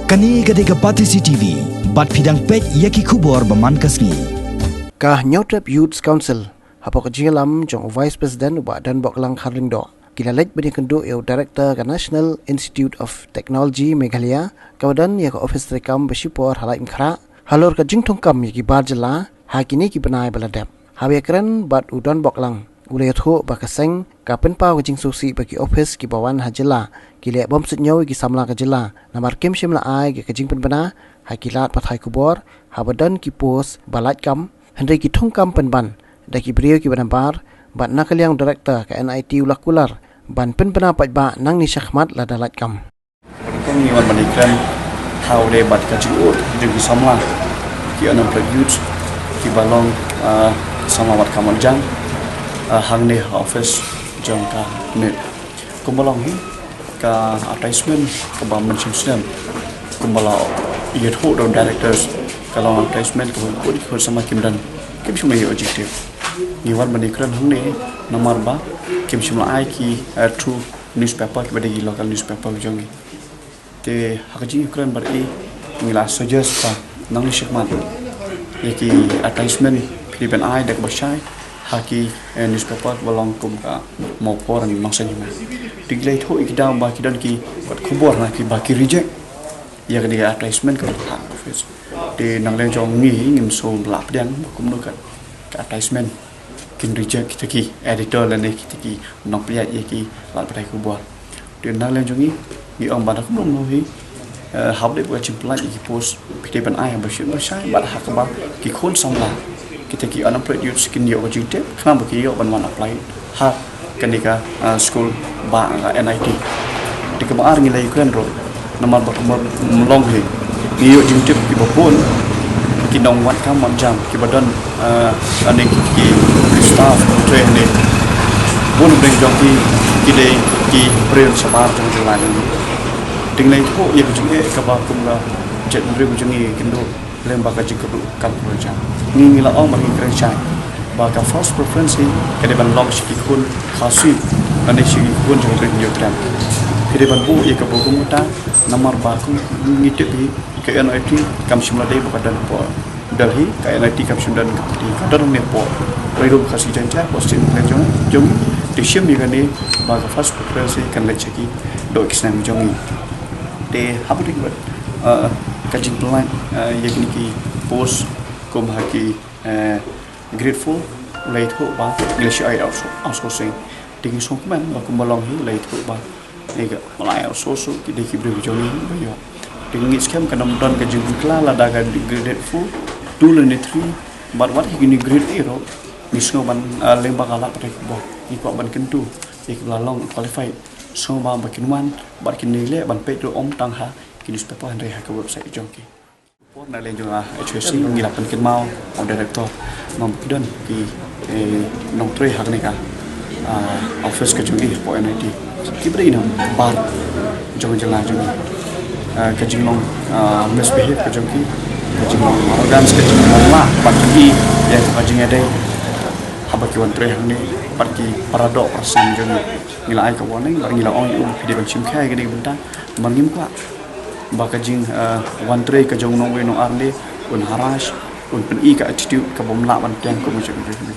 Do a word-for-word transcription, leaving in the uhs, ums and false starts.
Kane ka dei ka Batesi T V, bad phi dang peit ïa ki khubor ba man ka sngi. Ka Hynñiewtrep Youth Council, hapoh ka jingïalam jong u Vice President u Bah Donboklang Kharlyngdoh, ki la leit ban ïakynduh ïa u Director ka National Institute of Technology Meghalaya, kaba don ïa ka ophis treikam ba shipor ha Laitumkhrah, halor ka jingthungkam ïa ki bar jylla ha kine ki bnai ba la dep. Haba ïakren bad u Donboklang, u la ïathuh ba ka seng ka pynpaw ka jingsngewsih ba ki ophis kiba wan ha jylla ki leh bym suidñiew ïa ki samla ka jylla, namar kim shym la ai ka jingpynbna ha ki lad pathai khubor haba don ki post ba lait kam, hynrei ki thungkam pynban da ki briew kiba nabar, bad na ka liang u Director ka N I T u la kular ban pynbna paidbah nangne shakhmat lada lait kam. Kong ngi wan ban ïakren ha u dei bad ka jingud jong ki samla, ki unemployed youths, kiba long, ah, samla wat ka mon jam, ah, hangne ha office jong ka NIT. Kumba long hi ka advertisement kaba mynshem snem, kumba la ïathuh da u directors, ka long advertisement kaba bun ki khun samla kim don, kim shym ïoh jingtip. Ngi wan ban ïakren hangne namar ba kim shym la ai ki, eh, through newspaper kiba dei ki local newspaper jong ngi. Te ha ka jingïakren bad i, ngi la suggest ba nangne shakhmat ïa ki advertisement phi dei ban ai da kaba shai ha ki, eh, newspaper ba long kum ka Mawphor and Nongsaiñ Hima. Te ngi la ïathuh ïa ki daw ba ki don ki kot khubor na ki ba ki reject ïa kane ka advertisement ka ha office. Te na liang jong ngi ngim sngewlah pdiang ba kumno ka, ka advertisement kin reject kita ki editor lane kita ki nongpynïaid ïa ki lad pathai khubor. Te na liang jong ngi, ngi ong ba da kumno kumno hi, eh, haba dei ba ka jingpynlait ïa ki post phi dei ban ai ha ba shai ba shai, bad ha kaba ki khun samla kita ki unemployed youths kin ïoh ka jingtip, khnang ba ki ïoh ban wan apply ha kane ka, ah, skul ba, ah, N I T. Te kaba ar ngi la ïakren ruh namar ba kumba long hi, ngi ïoh jingtip kiba bun ki nongwad kam wad jam kiba don, ah, lane ki, ki staff trei hangne, bun bneng jong ki ki dei ki briew shabar jong jylla jong ngi. Te ngi la ïathuh ïa ka jingeh kaba kum ka jaitbynriew jong ngi kin duh lyngba ka jingkyrduh kam kyrduh jam. Ngi, ngi la ong bad ngi kren shai ba ka first preference hi ka dei ban long sha ki khun Khasi lane sha ki khun jong ka ri Hynñiewtrep. Ki dei ban buh ïa kaba kum kata namar ba kum ngi tip hi ka N I T kam shym la dei ba ka don hapoh Delhi, ka N I T kam shym don ka, ka don hangne hapoh Ri Lum Khasi Jaiñtia, hapoh state jong, jong. Te shim ïa kane ba ka first preference hi kan leit sha ki doh ki seng jong ngi. Te haba dei bad, eh, ka jingpynlait, eh, ïa kine ki post kum ha ki, eh, grade four, u la ïathuh ba ngi la shu ai outsour-, outsourcing. Te ngi sngewkmen ba kumba long hi u la ïathuh ba ngi ka, u la ai outsource ki dei ki briew jong ngi ba ïoh. Te ngi ngeit skhem kan ym don ka jingpynkylla lada ka grade four, two lane three, bad wat ki kine grade eight ruh ngi sngew ban, ah, lyngba ka lad pathai khubor ngi kwah ban kyntu ïa kiba la long qualified. Sngewbha ba kin wan bad kin ïaleh ban peit ruh ym tang ha ki newspaper hynrei ha ka website jong ki. Por na liang jong, ah, H Y C ngi la pynkynmaw u director ba ki don ki, eh, nongtrei ha kane ka, ah, office ka jong ngi hapoh N I T. Ki briew na bar jong jylla jong ngi. Ah, ka jinglong, ah, misbehave ka jong ki, ka jinglong arrogance, ka jinglong lah ban ki ïa ka jingïadei haba ki wan trei hangne bad ki para doh para snam jong ngi. Ngi la ai ka warning bad ngi la ong ïa u ba phi dei ban shim khia ïa kane ka bynta. Namar ngim kwah ba ka jing, eh, wan trei ka jong u nongwei nongar ne un harass, un pyni ka attitude ka bym lah ban pdiang kum ka jong u.